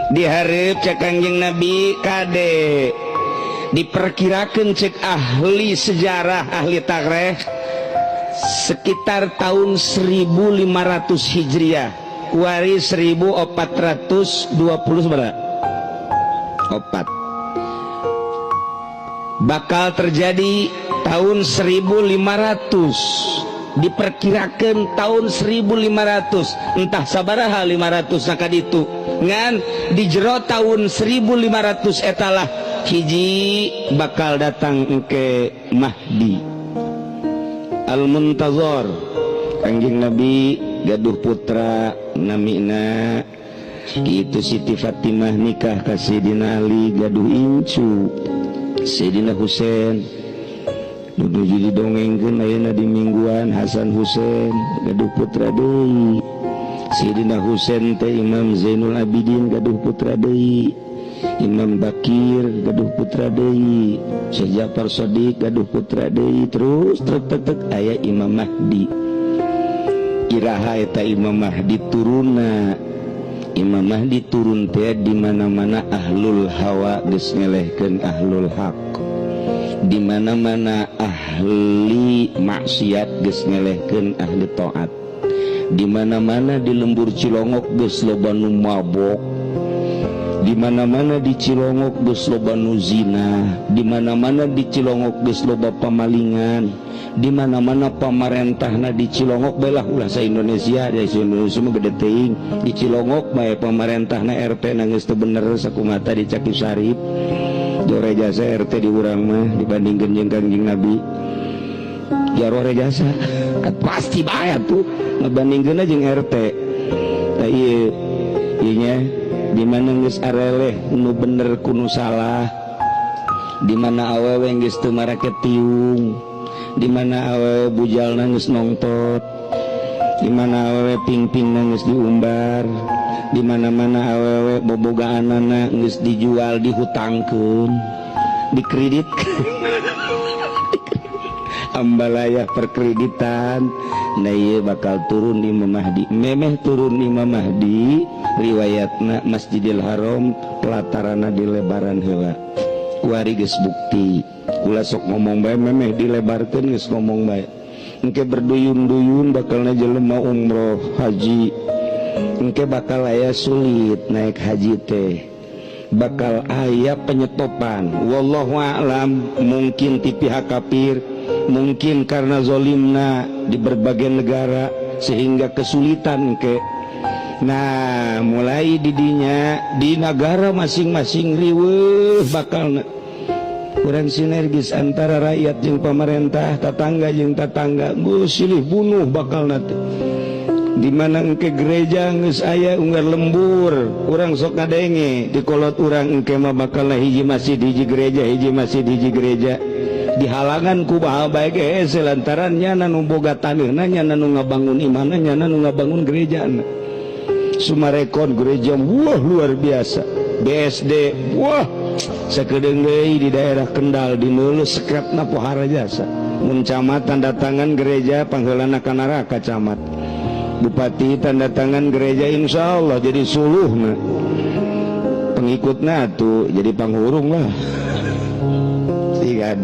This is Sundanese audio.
Dihareup cek Kangjeng Nabi kade diperkirakan cek ahli sejarah, ahli tarikh, sekitar tahun 1500 Hijriah, kuari 1420 seberapa? Opat. Bakal terjadi tahun 1500, diperkirakan tahun 1500, entah sabaraha 500 naka ditu, ngan di jero tahun 1500 etalah hiji bakal datang ke Mahdi Al-Muntazor. Kangjeng Nabi gaduh putra namina itu Siti Fatimah, nikah ka Sayyidina Ali, gaduh incu Sayyidina Husain. Nuju didongengkeun ayeuna di mingguan, Hasan Husain. Gaduh putra deui Sayyidina Husain teh Imam Zainul Abidin, gaduh putra deui Imam Bakir, gaduh putra deui Syekh Ja'far Shadiq, gaduh putra deui, terus trek tek tek aya Imam Mahdi. Iraha eta Imam Mahdi turunna? Imam Mahdi turun teh di mana-mana ahlul hawa geus ngelehkeun ahlul haq, di mana-mana ahli maksiat geus ngelehkeun ahli taat, di mana-mana di lembur Cilongok geus loba nu mabok, di mana-mana di Cilongok geus loba nu zina, di mana-mana di Cilongok geus loba pamalingan, di mana-mana pamarentahna di Cilongok belah, ulah sa Indonesia, di Indonesia mah gede teuing, di Cilongok bae pamarentahna RT na geus teu bener sakumata dicakip Sarip jore jasa RT di urang mah dibandingkeun jeung Kangjeng Nabi jaroh jasa pasti bae tuh ngebandingkeun jeung RT. Tah ieu ieu nya, di mana geus areleh nu bener ku nu salah, di mana awewe geus teu marake tiung, di mana awewe bujalna geus nongtot, di mana awewe pingping geus diumbar, di mana-mana awewe bobogaanana geus dijual, dihutangkeun, dikredit, ambalaya perkreditan. Nah, ieu bakal turun Imam Mahdi. Memeh turun Imam Mahdi, riwayatna Masjidil Haram pelatarana dilebaran heula. Kuari geus bukti, ulah sok ngomong bae, memeh dilebarkeun geus ngomong bae. Engke berduyun-duyun bakalna jelema umroh haji, engke bakal aya sulit naik haji teh, bakal aya penyetopan, wallahu a'lam, mungkin ti pihak kafir, mungkin karena zolimna di berbagai negara sehingga kesulitan ke. Nah, mulai didinya di negara masing-masing riweuh, bakal kurang sinergis antara rakyat jeung pemerintah, tetangga jeung tetangga, silih bunuh bakal nanti. Di mana engke gereja geus aya unggar lembur, urang sok ngadenge di kolot urang, engke mah bakal hiji masjid hiji gereja, hiji masjid hiji gereja, dihalangan ku baha bae ge lantaran nyana nu boga taneuhna, nyana nu ngabangun imahna, nyana nu ngabangun gerejana. Sumarekon gereja wah luar biasa, BSD wah sakedeung deui di daerah Kendal di Neuleuh sekretna pohara jasa. Mun camat tanda tangan gereja, pangheulana ka neraka camat. Bupati tanda tangan gereja, insya Allah jadi suluhna, pengikutna tuh jadi panghurung lah. Tiga.